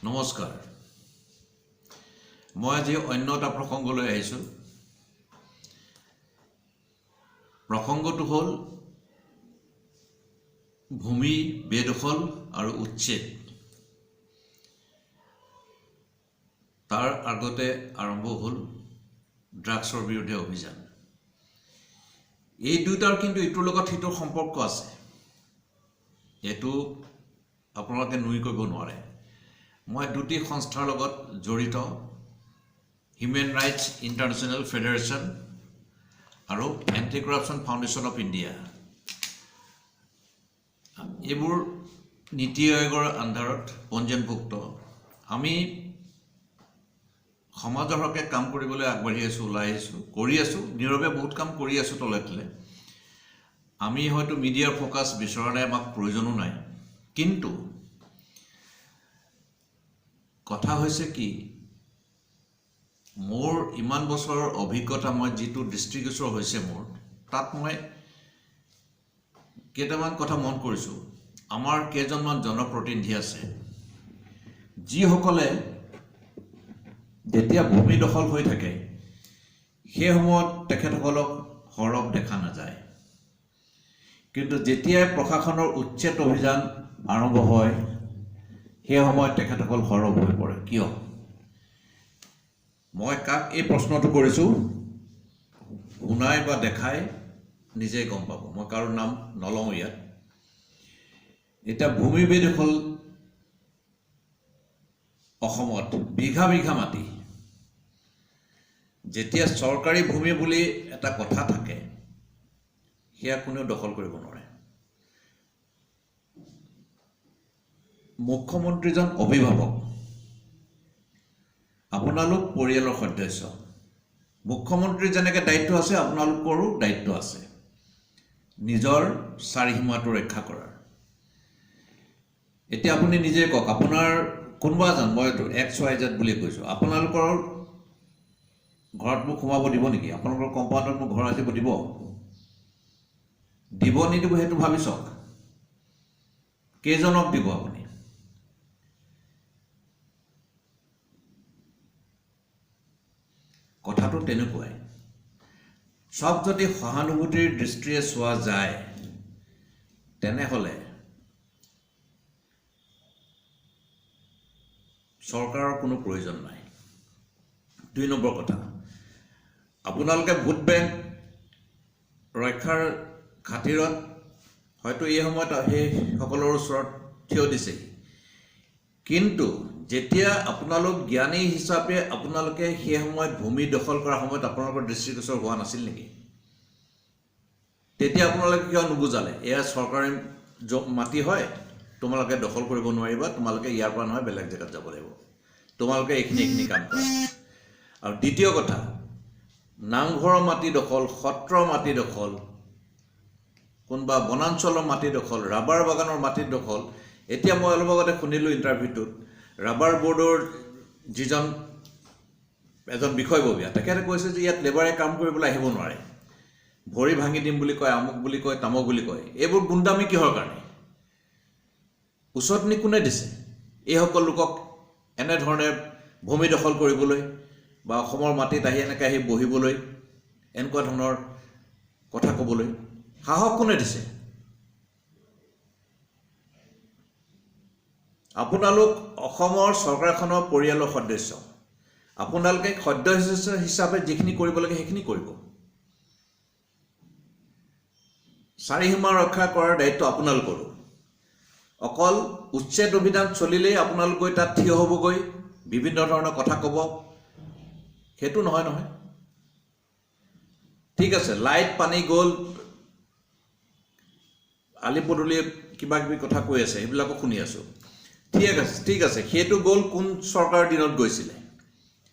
নমস্কাৰ। মই আজি অন্য এটা প্ৰসংগলৈ আহিছোঁ। প্ৰসংগটো হ'ল ভূমি বেদখল আৰু উচ্ছেদ। তাৰ আগতে আৰম্ভ হ'ল ড্ৰাগছৰ বিৰুদ্ধে অভিযান। এই দুয়োটাৰ কিন্তু ইটোৰ লগত সিটোৰ সম্পৰ্ক আছে, এইটো আপোনালোকে নুই কৰিব নোৱাৰে। মই দুটি সংস্থাৰ লগত জড়িত, হিউমেন ৰাইটছ ইণ্টাৰনেশ্যনেল ফেডাৰেশ্যন আৰু anti corruption foundation of India. এইবোৰ নীতি আয়োগৰ আণ্ডাৰত পঞ্জীয়নভুক্ত। আমি সমাজৰ হকে কাম কৰিবলৈ আগবাঢ়ি আছোঁ, ওলাই আহিছোঁ, কৰি আছোঁ, নীৰৱে বহুত কাম কৰি আছোঁ তলে তলে। আমি হয়তো মিডিয়াৰ ফ'কাছ বিচৰা নাই, আমাক প্ৰয়োজনো নাই। কিন্তু কথা হৈছে কি, মোৰ ইমান বছৰৰ অভিজ্ঞতা, মই যিটো দৃষ্টিগোচৰ হৈছে মোৰ, তাত মই কেইটামান কথা মন কৰিছোঁ। আমাৰ কেইজনমান জনপ্ৰতিনিধি আছে, যিসকলে যেতিয়া ভূমি দখল হৈ থাকে সেই সময়ত তেখেতসকলক সৰব দেখা নাযায়, কিন্তু যেতিয়াই প্ৰশাসনৰ উচ্ছেদ অভিযান আৰম্ভ হয় সেই সময়ত তেখেতসকল সৰব হৈ পৰে। কিয়? মই কাক এই প্ৰশ্নটো কৰিছোঁ, শুনাই বা দেখাই নিজেই গম পাব। মই কাৰো নাম নলওঁ ইয়াত। এতিয়া ভূমি বেদখল অসমত বিঘা বিঘা মাটি, যেতিয়া চৰকাৰী ভূমি বুলি এটা কথা থাকে সেয়া কোনেও দখল কৰিব নোৱাৰে। মুখ্যমন্ত্ৰীজন অভিভাৱক, আপোনালোক পৰিয়ালৰ সদস্য। মুখ্যমন্ত্ৰীৰ যেনেকৈ দায়িত্ব আছে, আপোনালোকৰো দায়িত্ব আছে নিজৰ চাৰিসীমাটো ৰক্ষা কৰাৰ। এতিয়া আপুনি নিজে কওক, আপোনাৰ কোনোবা এজন, মই এক্স ৱাই জেড বুলি কৈছোঁ, আপোনালোকৰ ঘৰত মোক সোমাব দিব নেকি? আপোনালোকৰ কম্পাউণ্ডত মোক ঘৰ আহিব দিব? দিব নিদিব সেইটো ভাবি চাওক। কেইজনক দিব আপুনি? কথাটো তেনেকুৱাই। চব যদি সহানুভূতিৰ দৃষ্টিৰে চোৱা যায় তেনেহ'লে চৰকাৰৰ কোনো প্ৰয়োজন নাই। 2 নম্বৰ কথা, আপোনালোকে ভোট বেংক ৰক্ষাৰ খাতিৰত হয়তো এই সময়ত সেইসকলৰ ওচৰত থিয় দিছেহি, কিন্তু যেতিয়া আপোনালোক জ্ঞানী হিচাপে আপোনালোকে সেই সময়ত ভূমি দখল কৰাৰ সময়ত আপোনালোকৰ দৃষ্টিগোচৰ হোৱা নাছিল নেকি? তেতিয়া আপোনালোকে কিয় নুবুজালে এয়া চৰকাৰী মাটি হয়, তোমালোকে দখল কৰিব নোৱাৰিবা, তোমালোকে ইয়াৰ পৰা নহয় বেলেগ জেগাত যাব লাগিব, তোমালোকে এইখিনি এইখিনি কাম কৰা। আৰু দ্বিতীয় কথা, নামঘৰৰ মাটি দখল, সত্ৰৰ মাটি দখল, কোনোবা বনাঞ্চলৰ মাটি দখল, ৰাবাৰ বাগানৰ মাটি দখল। এতিয়া মই অলপ আগতে শুনিলোঁ ইণ্টাৰভিউটোত, ৰাবাৰ বৰ্ডৰ যিজন এজন বিষয়ববীয়া, তেখেতে কৈছে যে ইয়াত লেবাৰে কাম কৰিবলৈ আহিব নোৱাৰে, ভৰি ভাঙি দিম বুলি কয়, আমুক বুলি কয়, তামুক বুলি কয়। এইবোৰ গুণ্ডামি কিহৰ কাৰণে? ওচৰত নি কোনে দিছে এইসকল লোকক এনেধৰণে ভূমি দখল কৰিবলৈ বা অসমৰ মাটিত আহি এনেকৈ আহি বহিবলৈ, এনেকুৱা ধৰণৰ কথা ক'বলৈ সাহস কোনে দিছে? আপোনালোক অসমৰ চৰকাৰখনৰ পৰিয়ালৰ সদস্য, আপোনালোকে সদস্য হিচাপে যিখিনি কৰিব লাগে সেইখিনি কৰিব। চাৰিসীমা ৰক্ষা কৰাৰ দায়িত্ব আপোনালোকৰো। অকল উচ্ছেদ অভিযান চলিলেই আপোনালোক গৈ তাত থিয় হ'বগৈ, বিভিন্ন ধৰণৰ কথা ক'ব, সেইটো নহয় নহয়। ঠিক আছে, লাইট পানী গ'ল, আলি পদূলিয়ে কিবা কিবি কথা কৈ আছে, সেইবিলাকো শুনি আছোঁ। ঠিক আছে, ঠিক আছে, সেইটো গ'ল কোন চৰকাৰৰ দিনত গৈছিলে,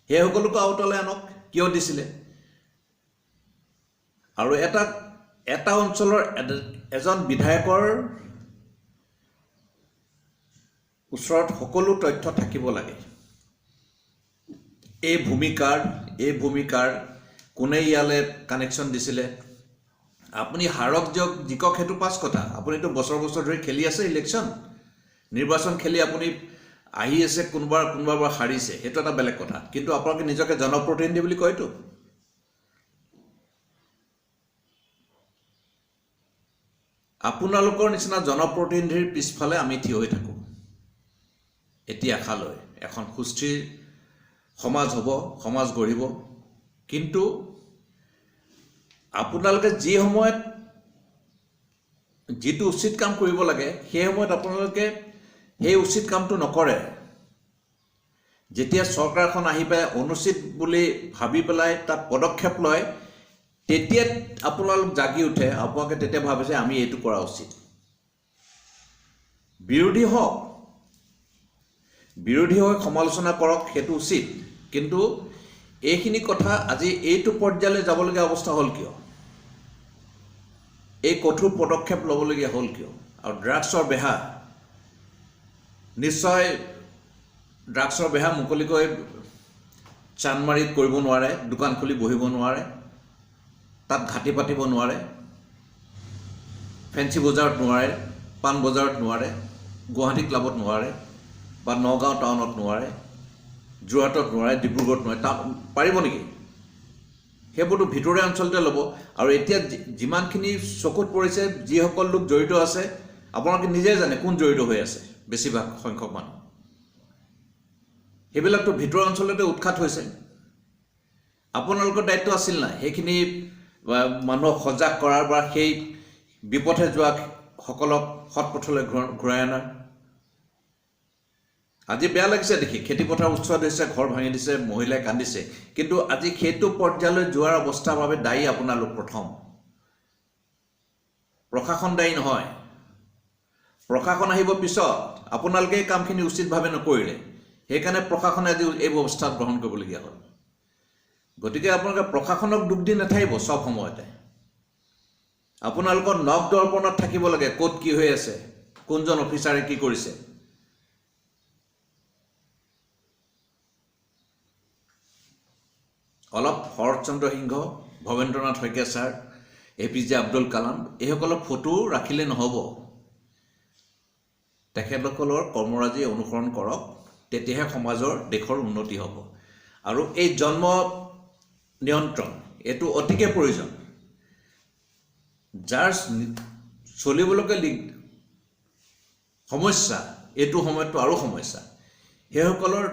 সেই সকলোকো আওতালৈ আনক, কিয় দিছিলে? আৰু এটা এটা অঞ্চলৰ এজন বিধায়কৰ ওচৰত সকলো তথ্য থাকিব লাগে। এই ভূমিকাৰ কোনে ইয়ালৈ কানেকশ্যন দিছিলে, আপুনি হাৰক দিয়ক জিকক সেইটো পাঁচ কথা। আপুনিতো বছৰ বছৰ ধৰি খেলি আছে ইলেকশ্যন, নিৰ্বাচন খেলি আপুনি আহি আছে, কোনোবা কোনোবাৰ পৰা সাৰিছে, সেইটো এটা বেলেগ কথা। কিন্তু আপোনালোকে নিজকে জনপ্ৰতিনিধি বুলি কয়তো। আপোনালোকৰ নিচিনা জনপ্ৰতিনিধিৰ পিছফালে আমি থিয় হৈ থাকোঁ এতিয়া আশালৈ এখন সুস্থিৰ সমাজ হ'ব, সমাজ গঢ়িব। কিন্তু আপোনালোকে যি সময়ত যিটো উচিত কাম কৰিব লাগে সেই সময়ত আপোনালোকে সেই উচিত কামটো নকৰে। যেতিয়া চৰকাৰখন আহি পেলাই অনুচিত বুলি ভাবি পেলাই তাত পদক্ষেপ লয়, তেতিয়া আপোনালোক জাগি উঠে, আপোনালোকে তেতিয়া ভাবিছে আমি এইটো কৰা উচিত। বিৰোধী হওক, বিৰোধী হৈ সমালোচনা কৰক, সেইটো উচিত। কিন্তু এইখিনি কথা আজি এইটো পৰ্যায়লৈ যাবলগীয়া অৱস্থা হ'ল কিয়? এই কঠোৰ পদক্ষেপ ল'বলগীয়া হ'ল কিয়? আৰু ড্ৰাগছৰ বেহা, নিশ্চয় ড্ৰাগছৰ বেহা মুকলিকৈ চান্দমাৰীত কৰিব নোৱাৰে, দোকান খুলি বহিব নোৱাৰে, তাত ঘাটি পাতিব নোৱাৰে, ফেঞ্চি বজাৰত নোৱাৰে, পাণ বজাৰত নোৱাৰে, গুৱাহাটী ক্লাবত নোৱাৰে, বা নগাঁও টাউনত নোৱাৰে, যোৰহাটত নোৱাৰে, ডিব্ৰুগড়ত নোৱাৰে, তাত পাৰিব নেকি? সেইবোৰতো ভিতৰুৱা অঞ্চলতে ল'ব। আৰু এতিয়া যিমানখিনি চকুত পৰিছে, যিসকল লোক জড়িত আছে, আপোনালোকে নিজে জানে কোন জড়িত হৈ আছে, বেছিভাগ সংখ্যক মানুহ সেইবিলাকতো ভিতৰুৱা অঞ্চলতে উৎখাত হৈছে। আপোনালোকৰ দায়িত্ব আছিল নাই সেইখিনি মানুহক সজাগ কৰাৰ বা সেই বিপথে যোৱা সকলক সৎ পথলৈ ঘূৰাই অনাৰ? আজি বেয়া লাগিছে দেখি, খেতিপথাৰ উচ্ছেদ হৈছে, ঘৰ ভাঙি দিছে, মহিলাই কান্দিছে। কিন্তু আজি সেইটো পৰ্যায়লৈ যোৱাৰ অৱস্থাৰ বাবে দায়ী আপোনালোক প্ৰথম, প্ৰশাসন দায়ী নহয়। প্ৰশাসন আহিব পিছত, আপোনালোকে এই কামখিনি উচিতভাৱে নকৰিলে, সেইকাৰণে প্ৰশাসনে আজি এই ব্যৱস্থা গ্ৰহণ কৰিবলগীয়া হ'ল। গতিকে আপোনালোকে প্ৰশাসনক দোষ দি নাথাকিব চব সময়তে। আপোনালোকৰ নখ দৰ্পণত থাকিব লাগে ক'ত কি হৈ আছে, কোনজন অফিচাৰে কি কৰিছে। অলপ Sarat Chandra Singha, Bhabendranath Saikia sir, APJ Abdul Kalam এইসকলৰ ফটো ৰাখিলে নহ'ব, তেখেতসকলৰ কৰ্মৰাজি অনুসৰণ কৰক, তেতিয়াহে সমাজৰ দেশৰ উন্নতি হ'ব। আৰু এই জন্ম নিয়ন্ত্ৰণ এইটো অতিকে প্ৰয়োজন। যাৰ চলিবলৈকে সমস্যা, এইটো সময়ততো আৰু সমস্যা, সেইসকলৰ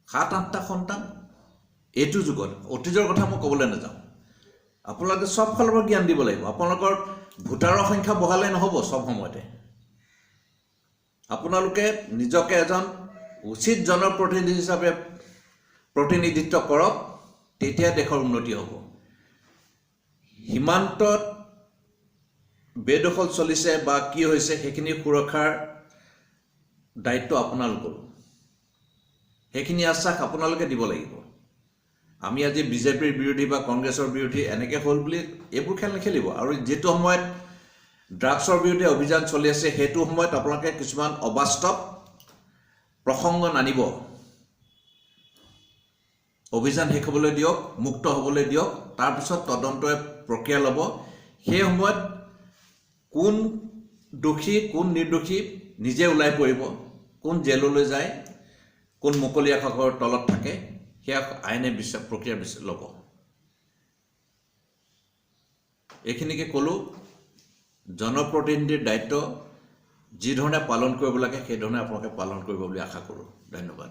7-8টা সন্তান এইটো যুগত, অতীজৰ কথা মই ক'বলৈ নাযাওঁ। আপোনালোকে চব ফালৰ পৰা জ্ঞান দিব লাগিব। আপোনালোকৰ ভোটাৰৰ সংখ্যা বঢ়ালে নহ'ব চব সময়তে। আপোনালোকে নিজকে এজন উচিত জনপ্ৰতিনিধি হিচাপে প্ৰতিনিধিত্ব কৰক, তেতিয়া দেশৰ উন্নতি হ'ব। সীমান্তত বেদখল চলিছে বা কি হৈছে সেইখিনি সুৰক্ষাৰ দায়িত্ব আপোনালোকৰো, সেইখিনি আশ্বাস আপোনালোকে দিব লাগিব। আমি আজি বিজেপিৰ বিৰোধী বা কংগ্ৰেছৰ বিৰোধী এনেকৈ হ'ল বুলি এইবোৰ খেল নেখেলিব। আৰু যিটো সময়ত ড্ৰাগছৰ বিৰুদ্ধে অভিযান চলি আছে সেইটো সময়ত আপোনালোকে কিছুমান অবাস্তৱ প্ৰসংগ নানিব। অভিযান শেষ হ'বলৈ দিয়ক, মুক্ত হ'বলৈ দিয়ক, তাৰপিছত তদন্তই প্ৰক্ৰিয়া ল'ব। সেই সময়ত কোন দোষী কোন নিৰ্দোষী নিজে ওলাই পৰিব, কোন জেললৈ যায়, কোন মুকলি আকাশৰ তলত থাকে, সেয়া আইনে বিচাৰ প্ৰক্ৰিয়া ল'ব। এইখিনিকে ক'লোঁ, জনপ্ৰতিনিধিৰ দায়িত্ব যিধৰণে পালন কৰিব লাগে সেইধৰণে আপোনালোকে পালন কৰিব বুলি আশা কৰোঁ। ধন্যবাদ।